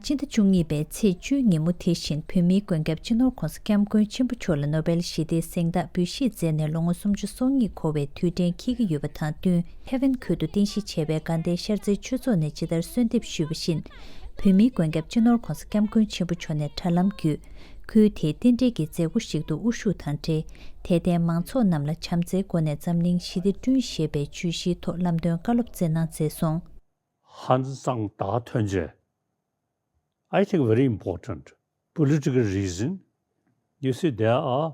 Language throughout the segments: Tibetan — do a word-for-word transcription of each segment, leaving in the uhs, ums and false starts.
སྤྱི་ཟླ་བཅུ་གཉིས་པའི་ཚེས་བཅུའི་ཉིན་མོ་དེ་བཞིན་བོད་མིའི་མགོན་སྐྱབས་སྤྱི་ནོར་༧གོང་ས་༧སྐྱབས་མགོན་ཆེན་པོ་མཆོག་ལ་ནོ་བེལ་ཞི་བདེའི་གཟེངས་རྟགས་འབུལ་བཞེས་མཛད་ནས་ལོ་ངོ་སུམ་ཅུ་སོ་གཉིས་འཁོར་བའི་དུས་དྲན་འཁེལ་གྱི་ཡོད་པ་དང་བསྟུན། ཧེ་ཝན་ཁུལ་དུ་རྟེན་གཞི་བྱས་པའི་དགའ་ལྡན་ཤར་རྩེའི་ཆོས་ཚོགས་ནས་ཇི་ལྟར་གསོལ་འདེབས་ཞུས་པ་བཞིན། བོད་མིའི་མགོན་སྐྱབས་སྤྱི་ནོར་༧གོང་ས་༧སྐྱབས་མགོན་ཆེན་པོ་མཆོག་ནས་དྲ་ལམ་བརྒྱུད། ཁུལ་དེའི་རྟེན་འབྲེལ་གྱི་མཛད་སྒོ་ཞིག་ཏུ་དབུ་བཞུགས་དང་འབྲེལ། དད་ལྡན་མང་ཚོགས་རྣམས་ལ་བྱམས་བརྩེའི་སྒོ་ནས་འཛམ་གླིང་ཞི་བདེ་བསྐྲུན་ཞེས་པའི་བརྗོད་གཞིའི་ཐོག་ལམ་སྟོན་བཀའ་སློབ་སྩལ་གནང་མཛད་སོང་། 汉藏大团结。 I think very important. Political reason. You see, there are,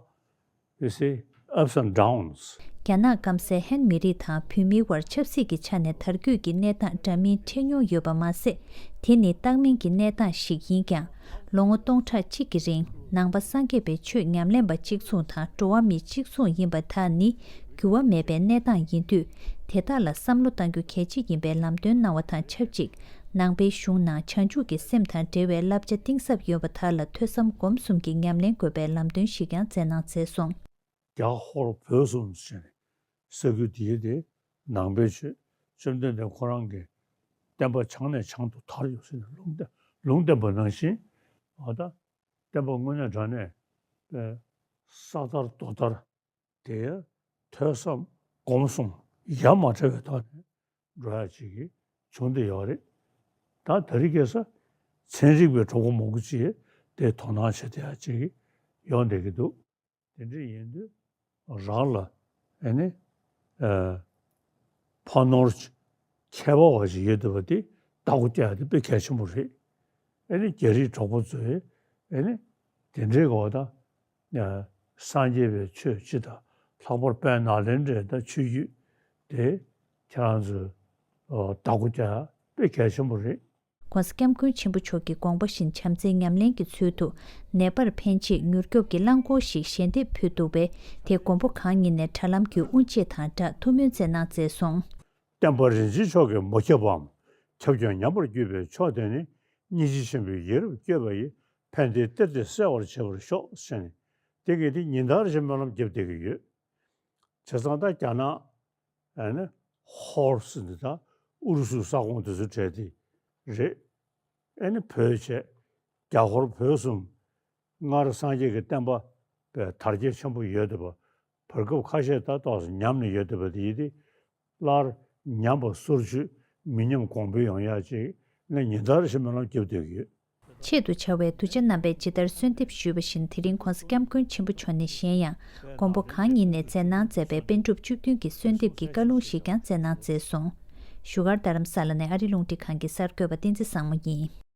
you see, ups and downs. རྒྱ་ནག་སྐམ་སའི་ཧན་མི་རིགས་དང་བོད་མིའི་དབར་ཆབ་སྲིད་ཀྱི་ཆ་ནས་དར་རྒུད་ཀྱི་གནས་སྟངས་འདྲ་མིན་འཕྲད་མྱོང་ཡོད་པ་མ་ཟད། དེ་ནི་བཏང་སྙོམས་ཀྱི་གནས་སྟངས་ཤིག་ཡིན་ཀྱང་། ལོ་ངོ་སྟོང་ཕྲག་གཅིག་གི་རིང་ནང་པ་སངས་རྒྱས་པའི་ཆོས་ཉམས་ལེན་པ་གཅིག་མཚུངས་དང་འགྲོ་བ་མི་གཅིག་མཚུངས་ཡིན་པ་དག་ནི་འགྱུར་བ་མེད་པའི་གནས་སྟངས་ཡིན་དུས། དེ་དག་ལ་བསམ་བློ་གཏང་རྒྱུ་གལ་ཆེ་ཡིན་པའི་ལམ་སྟོན་གནང་བ་དང་ཆབས་ཅིག་ནང་པའི་གཞུང་ནང་བྱང་ཆུབ་ཀྱི་སེམས་དང་འབྲེལ་བའི་བསླབ་བྱ་གཏིང་ཟབ་ཡོད་པ་དག་ལ་ཐོས་བསམ་སྒོམ་གསུམ་གྱིས་ཉམས་ལེན་དགོས་པའི་ལམ་སྟོན་ཞིག་ཀྱང་མཛད་གནང་མཛད་སོང་། རྒྱ་ཧོར་བོད་གསུམ་ཟེར་ནས་ས་ཁུལ་དེའི་དེ་ནང་པའི་ཆོས་བཅོམ་ལྡན་འདས་ཁོ་རང་གི་བསྟན་པ་བྱང་ནས་བྱང་དུ་དར་ཡོད་ཟེར་ནས་ལུང་བསྟན་ལུང་བསྟན་པ་ནང་བཞིན། འོ་ད་བསྟན་པ་དངོས་གནས་དྲང་གནས་པའི་ས་དར་རྡོ་དར། དེ་ཡང་ཐོས་བསམ་སྒོམ་གསུམ་ཡ་མ་བྲལ་བའི་ཐོག་ནས་འགྲོ་ཡ་ཅིག་གི་བྱུང་བསྡད་ཡོད་རེད། ད་དེ་རིང་ཁ་སང་ཚན་རིག་པའི་གྲོགས་པོ་མང་པོ་ཅིག་དེ་དོ་སྣང་བྱེད་བསྡད་ཡ་ཅིག་ཡོང་བསྡད་ཀྱི་འདུག་དེ་འདྲ་ཡིན་དུས་རང་ལ་ཨ་ནི་ཨ་ཕ་ནོར་ཁྱད་པར་བ་ཞིག་ཡོད་བསྡད་པ་དེ་བདག་པོ་རྒྱག་ཡ་དེ་དཔེ་གལ་ཆེན་པོ་རེད། ཨ་ནི་རྒྱ་རིགས་གྲོགས་པོ་ཚོས་ཨ་ནི་དེ་འདྲའི་གོ་བ་དང་། སངས་རྒྱས་པའི་ཆོས་སྤྱི་དང་ལྷག་པར་དཔལ་ནཱ་ལེནྡྲའི་ད་ཆོས་བརྒྱུད་དེ་ཁྱེད་རང་ཚོས་བདག་པོ་རྒྱག་དཔེ་གལ་ཆེན་པོ་རེད། ྋགོང་ས་ྋསྐྱབས་མགོན་ཆེན་པོ་མཆོག་གི་དགོངས་པ་བཞིན་བྱམས་བརྩེའི་ཉམས་ལེན་གྱི་ཚུལ་དུ་ནེ་པར་ཕན་ཆད་མྱུར་སྐྱོབ་ཀྱི་རླངས་འཁོར་ཞིག་ཞལ་འདེབས་ཕུལ་འདུག་པས། དེ་མགོན་པོ་གང་ཉིད་ནས་དྲ་ལམ་བརྒྱུད་དབུ་འབྱེད་དང་སྦྲགས་ཐུགས་སྨོན་སྩལ་གནང་མཛད་སོང་། བསྟན་པ་རིན་ཆེན་མཆོག་གིས་མ་ཁྱབ་པའམ་ཁྱབ་ཀྱང་ཉམས་པར་གྱུར་པའི་ཕྱོགས་དེ་ནི་སྙིང་རྗེ་ཆེན་པོའི་ཡ་རབས་བསྐྱོད་པ་ཡིས་ཕན་བདེའི་གཏེར་དེ་གསལ་བར་བྱེད་པར་ཤོག་ཟེར་ནས་དེ་གས་དེ་ཉིན་ལྟར་བཞིན་སྨོན་ལམ་བརྒྱབ་བསྡད་ཀྱི་ཡོད། བྱས་ཙང་ད་རྒྱ་ནག་ཨ་ནི་ཧོར་ཟེར་འདི་དང་ཨུ་རུ་སུའི་ས་ཁོངས་དེ་ཚོ་གྲས་དེ་རེད། ཨ་ནི་བོད་བྱས་རྒྱ་ཧོར་བོད་གསུམ་སྔར་སངས་རྒྱས་ཀྱི་བསྟན་པ་དར་རྒྱས་ཆེན་པོ་ཡོད་བསྡད་པ། བར་སྐབས་ཁ་ཤས་ད་ཏོག་ཙམ་ཉམས་ནས་ཡོད་བསྡད་པ་དེ་ཡིན་ཏེ། སླར་ཉམས་པ་སོར་ཆུད་མི་ཉམས་གོང་འཕེལ་ཡོང་ཡག་ཅིག་ནས་ཉིན་ལྟར་བཞིན་སྨོན་ལམ་བརྒྱབ་བསྡད་ཀྱི་ཡོད། ཆེད་དུ་བཅར་བའི་གདུལ་བྱ་རྣམ་པས་ཇི་ལྟར་གསོལ་འདེབས་ཞུས་པ་བཞིན་དེ་རིང་ྋགོང་ས་ྋསྐྱབས་མགོན་ཆེན་པོ་མཆོག་ནས་གཞན་ཡང་མགོན་པོ་གང་ཉིད་ནས་མཛད་གནང་མཛད་པའི་པཎ་གྲུབ་བཅུ་བདུན་གྱི་གསོལ་འདེབས་ཀྱི་བཀའ་ལུང་ཞིག་ཀྱང་སྩལ་གནང་མཛད་སོང་། བཞུགས་སྒར་རྡ་རམ་ས་ལ་ནས་ཨ་རི་རླུང་འཕྲིན་ཁང་གི་གསར་འགོད་པ་བསྟན་འཛིན་བཟང་མོ་ཡིན།